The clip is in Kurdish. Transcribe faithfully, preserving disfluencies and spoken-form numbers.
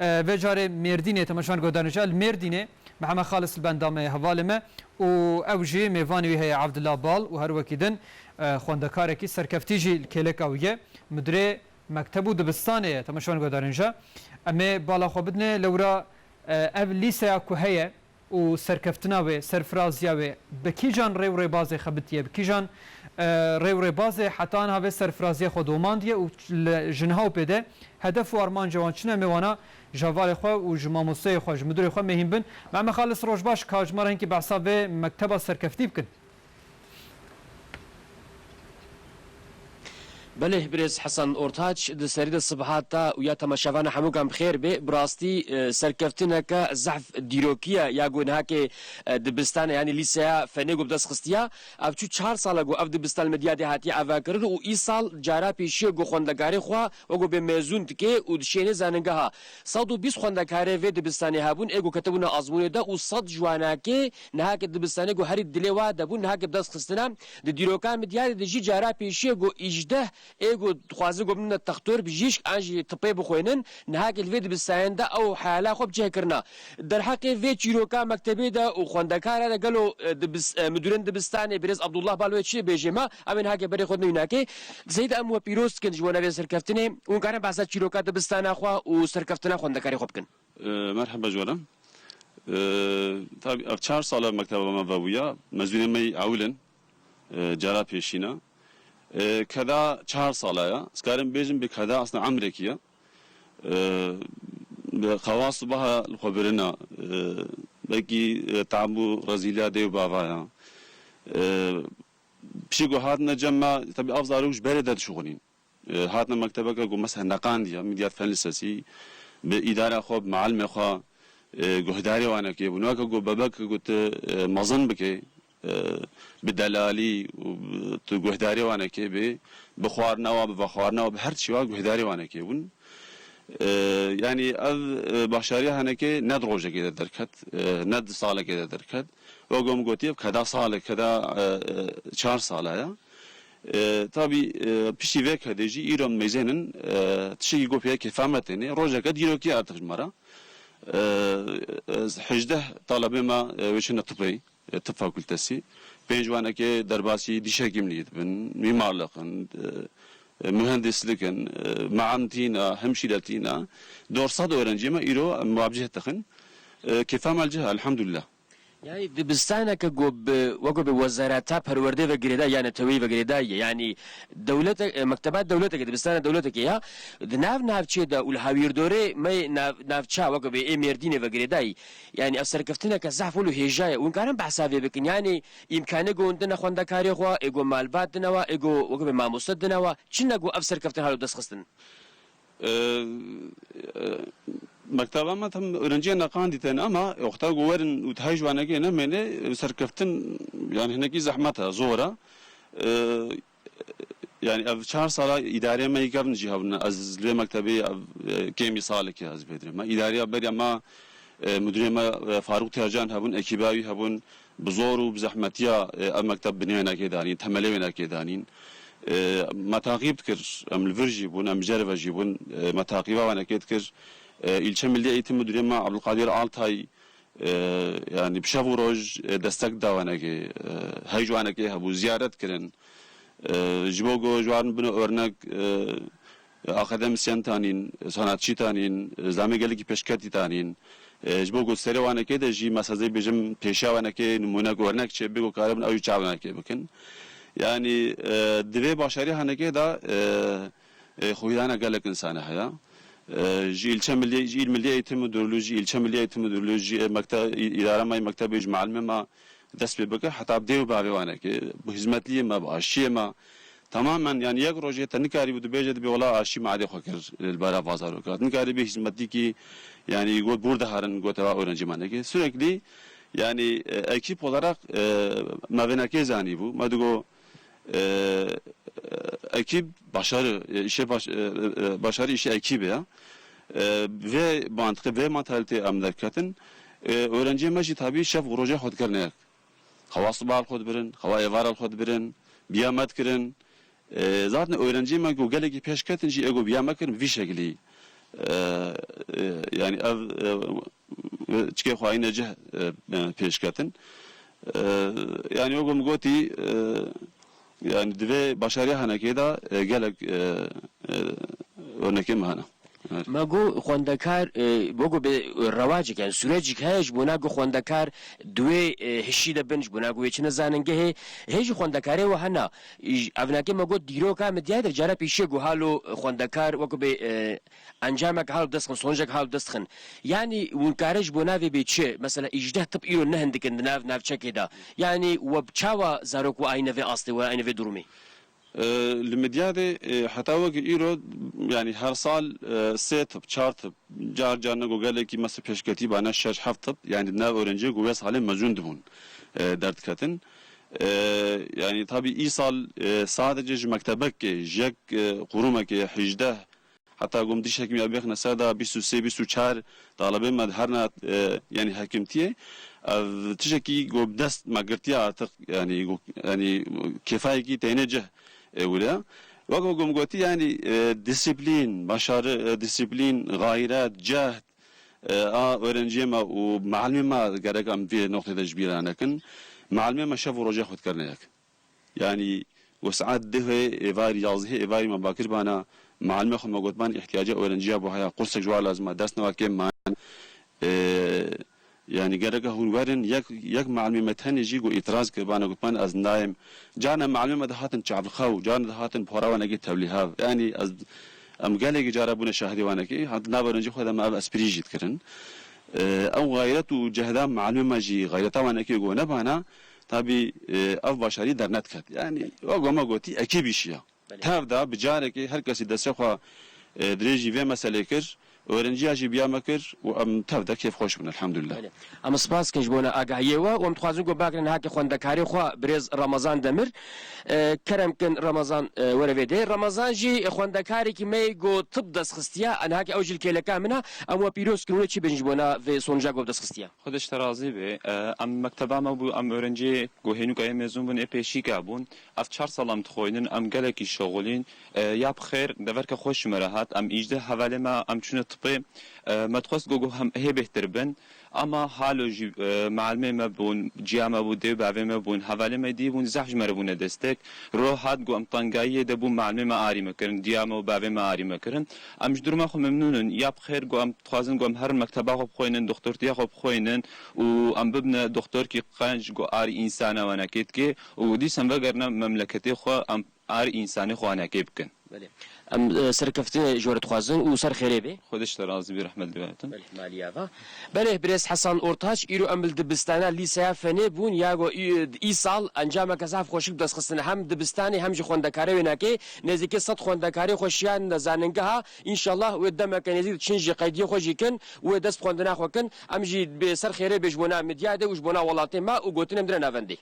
E, vê carê Mêrdînê temaşevan guhdarên ji li Mêrdînê Mihemed Xalis li benda me ye hevalê me û ew jî mêvanê wî heye Evdila Bal û her wekî din, e, xwendekarekî serkeftî jî li kêleka wî ye. Mudirê mekteb û dibistanê ye temaşevan guhdarên ji. Em ê bala xwe bidinê lewra, e, ev lîseya ku heye û serkeftina wê, serfiraziya wê bi kîjan rê û rêbazê xebitiye, bi kîjan, e, rê û rêbazê heta niha vê serfiraziya xwe domandiye û li, ji niha û pê de hedef û armanca wan çi ne, em ê wana ji hevalê xwe û ji mamosteyê xwe, ji mudirê xwe mê hîn bin. Mehmet Xalis, roj baş, ka ji me re hinkî behsa vê mekteba serkeftî bikin. Belê, birêz Hesen Ortaç, di serî de sibiha te û ya temaşevana hemûkan bi xêr bê. Bi rastî, e, serkeftineke zehf dîrokî ye ya ku nihakê, e, dibistane, yanî lîseya fenê ku bi dest xistiya. Ev çû çar sal e ku ev dibistan li Midyadê hatiye avakirin û îsal cara pêşî ye ku xwendekarê xwe wek ku bê mezûn dike û dişêne zanîngeha. Sed û bîst xwendekarê vê dibistanê hebûn, ê ku ketibûne azmûnê de û sed ji wanakê nihakê dibistanê ku herî dilê wa de bûn, nihakê bi dest xistine. Di dîroka Midyadê de jî cara pêşî ye ku îjdeh ê ku dixwazin ku bibine textor, bijîşk an jî tibê bixwênin, nihakê li vê dibistanên de ew heyala xwe bi cih kirina. Derheqê vê çîroka mektebê de û xwendekara de gelo, e, dibis-, e, midûrên dibistanê birêz Abdullah Bal wê çi bêjê me, em ê nihakê berê xwe dinê wînakê. Di serî de em we pîroz dikin ji bo navê serkeftinê û hûn karin behsa çîroka dibistana xwe û serkeftina xwendekarê xwe bikin. E, merheba ji we re. E, tabî ev çar sal e mekteba me vebûya. Mezûnê me yî ewil in. E, cara pêşîn e. E, keda çar sala ye. Ez karim bêjim bê keda aslında emrekî ye. E, bi xewa sibaha li xwe birina. E, belkî, e, tab û rezîliya dê û bava ye. E, piştî ku hatine cem me, tabî ev zarok ji berê de dişuxulîn. E, hatine mektebeke ku mesela neqandiye, Midyat Fen Lisesi, bi îdara xwe, bi mealimê xwe, e, guhdarê wan eke bûn. Weke ku bebek ku tu, e, mezin bike, e, bi delalî û bi, tu guhdarê wan eke bê, bi xwarina wa, bi vexwarina wa, bi her çi wa guhdarê wan eke bûn. E, yanî ev, e, başariya henekê ne di rojekê de derket, e, ne di salekê de derket. Wek ku min gotiye, keda salek, keda, e, e, çar sala ye. E, tabî, e, piştî vê kedê jî îro em mêzênin, e, tiştekî ku pê kêfa me têne, rojeke dîrokî artık ji me re. E, ez hejdeh talebê me, e, wê çine tibê, e, tib fakultesi. Pênc wanekê derbasî diş hekîmliyê dibin, mîmarliq in, e, e, mühendislik in, e, meamtîna, hemşîretîna. Dor sed öğrenciyê me îro em muabcih dixin. E, kêfa me li cih, elhamdülillah. Yani dibistaneke ku bi, weko bi wezareta perwerdê ve girêdayî, yani teweyî ve girêdayî ye. Yani dewlete, e, mekteba dewleteke, dibistana dewleteke ya. Di nav navçê de û li hawîrdorê me nav, navça weko bi ê Mêrdînê ve girêdayî. Yani ev serkeftineke zehf û hêja ye. Hûn karin behsa vê bikin. Yani îmkanê ku hûn dine xwendekarê xwe, ê ku malbat dine wa, ê ku weko bi mamoste dine wa. Çi ne ku ev serkeftin halo dest xistin? E, e, mekteba me tam öğrenciye neqandî tene ama wexta ku werin û tihej wanekê nemêne, e, serkeftin, yani hinekî zehmet e, zor e. E, yani ev çar sala îdarê me yî kevn jî hebûne. Ez li vê mektebê ev, e, kêmî salekê ez bêdirê me. Îdareya beriya me, e, müdürê me, e, Faruk Tercan hebûn, ekîba wî hebûn. Bi zor û bi zehmetiya, e, ev mekteb binê wênekê danîn, temelê wênekê danîn. E, me taqîb dikir, em li vir jî bûn, em bi cere ve jî bûn, e, me taqîba wênekê dikir. E, îlçe Milli Eğitim Müdürê me Abdulkadir Altay, e, yani bi şev û roj, e, destek da wênekê, e, hej wênekê hebû, ziyaret kirin. E, ji bo ku ji wan bine örnek, e, akademisyen tanîn, sanatçî tanîn, zamê gelekî pêşketî tanîn. E, ji bo ku serê wanekê de jî, mesela ez ê bêjim, pêşiya wanekê nimûnek, örnek çê bê ku karibin ew jî çav wanekê bikin. Yani, e, di vê başarî hanekê de, e, e, xwîdana gelek insane heye. E, ji îlçe milli, ji îl milli eğitim müdürlüğü, ji îlçe milli eğitim müdürlüğü, ji, e, mekte-, î-, îdara me, mektebê, ji mealimê me, dest pê bike, heta bi dê û bavê wanekê, bi hizmetliyê me, bi aşiyê me, tamamen, yani yek rojê te nikarî bû dibêje, dibê wela aşî me edê xwe kir li bera vazaroka. Nikarî bê hizmetlîkî, yani got bûr diherin, got eva öğrenci me neke. Sürekli, yani, e, ekip olarak, e, me vênekê zanî bû. Me digo, e, e, ekip başarı, e, işe baş-, e, e, başarı işi ekibi ya. E, vê mantıqê, vê mantalite em derketin. E, öğrenciyê me jî tabî şev û rojê xwe dikir neyek. Xewa siba li xwe dibirin, xewa êvara li xwe dibirin, biya me dikirin. E, zaten öğrenciyê me ku gelekî pêş ketin jî ê ku biya me kirin bi vî şekilî. E, e, yani ev, e, çikê xwayîne cih, e, e, pêşketin. E, yani wek min gotî, e, yani divê başariya henekê de, e, gelek, e, e, örnekê me hene. Evet. Me got xwendekar, e, wek bi rewacek, yani sürecek heye ji bona ku xwendekar di wê, e, hişî de bin, ji bona ku wê çine zanîngehê. Hê jî xwendekarê we hene. J-, evnakê me got dîroka min diyar de cara pêşiye ku halo xwendekar wek bi, e, encamek hal dest xin, sonucek hal dest xin. Yani hûn kare ji bo navê bê çi? Mesela îjdeh tip îro ne hindik in di nav navçekê de. Yani we bi çawa zarok we ayne vê astê, we ayne vê durumê? E, li Midyadê, e, heta wekî îro, yani her sal, e, sê tip, çar tip, car car ne ku gelekî mese pêşketî bane şeş heft tip, yani di nav öğrenciyê ku wê salê mezûn dibûn, e, derdiketin. E, yani tabî îsal, e, sadece ji mektebekê, ji yek, e, qurumekê, hîjdeh, heta gom dişekî me bêxine ser de bîst û sê, bîst û çar talibê me herna, e, yani hekimtiyê. Ev tişekî go bi dest me girtiye artık, yani go, yani kêfayekî teyne cih, e, wile. Wek gom gotî yani, e, disiplîn, başarı, e, disiplîn, gayret, cehd, e, a öğrenciyê me û mealimê me gerek em vê noqtê de ji bîr nekin. Mealimê me şev û roja xwe dikerine yek. Yani, we saet dehê êvarî, yazdehê êvarî me bakir bana, mealimê xwe me gotban, ihtiyaca öğrenciya bu haya, qursek ji wa lazim e, ders neva kêm man. Ee, yani, gereke hûn werin, yek, yek mealimê me tenê jî got îtiraz kir bana, gotban, ez nayêm. Carna mealimê me dihatin çavlixew, carna dihatin pora wenekê tevlîhev. Yani, ez, em gelekî cara bûne şahidê wenekê, hat nav öğrenci xwe de me ev esprî jî dikirin. Ee, ew gayret û cehda mealimê me jî, gayreta wenekê got nebana, Tabî, e, ev başarî dernediket. Yani, wek me gotî, ekîbî şiya. Belê. Tev de bi carekê her kesî destê xwe, e, dirêjî vê meselê kir, öğrenciya jî biya me kir û em tev de kêfxweş bin, elhamdülillah. Belê. Em spas kin ji bona agahiyê we û em dixwazin ku bikin hake xwendekarê xwe birêz Ramazan Demir. E, kerem kin Ramazan, e, were vê dê. Ramazan jî xwendekarekî me yê ku tib dest xistiye, en hake ew jî li kêleka min e, em we pîroz kin û çi bêjin ji bona vê sonuca ku dest xistiye. Xwedê ji te razî be. E, em mekteba me bû, em öğrenciyê ku hênûka yê mêzûn bûn, ê pêşîka bûn. Ev çar sal em dixwînin, em gelekî şixulîn. E, ya bi xêr, deverke xweş ji me re hat. Em îjdeh hevalê me, em çûne tibê. E, me dixwest ku, ku hem hê bêhtir bin. Ama halo jî, e, mealimê me bûn, ciya me bû, dê û bavê me bûn, hevalê me dî bûn, zehf ji me re bûne destek. Roh hat ku em tengayiyê de bûn, mealimê me arî me kirin, diya me û bavê me arî me kirin. Em ji duruma xwe memnûn in. Ya bi xêr ku em dixwazin ku em herin mekteba xwe bixwînin, doktortiya xwe bixwînin û em bibine doktorkî qenc ku arî însana wenekê dike û dîsan vegerine memleketê xwe, em arî însanê xwe wenekê bikin. Belê. Em, e, serkeftinê ji we re dixwazin û ser xêrê bê. Xwedê ji te razî bî, rehmet li we hatin. Belê, maliya va. Belê, birêz Hesan Ortaç, îro em li dibistana Lîseya Fenê bûn, ya go î-, îsal encameke zaf xweşik bi dest xistine. Hem dibistanê hem jî xwendekarê wênakê, nêzîkî sed xwendekarê xwe şiyan de zanîngeha. Înşallah wê demeke nêzîk diçin jî qeydiyê xwe jî kin û wê dest bi xwendina xwe kin. Em jî bi ser xêrê bê ji bona Midyadê û ji bona welatê me û gotinê em dire navendê.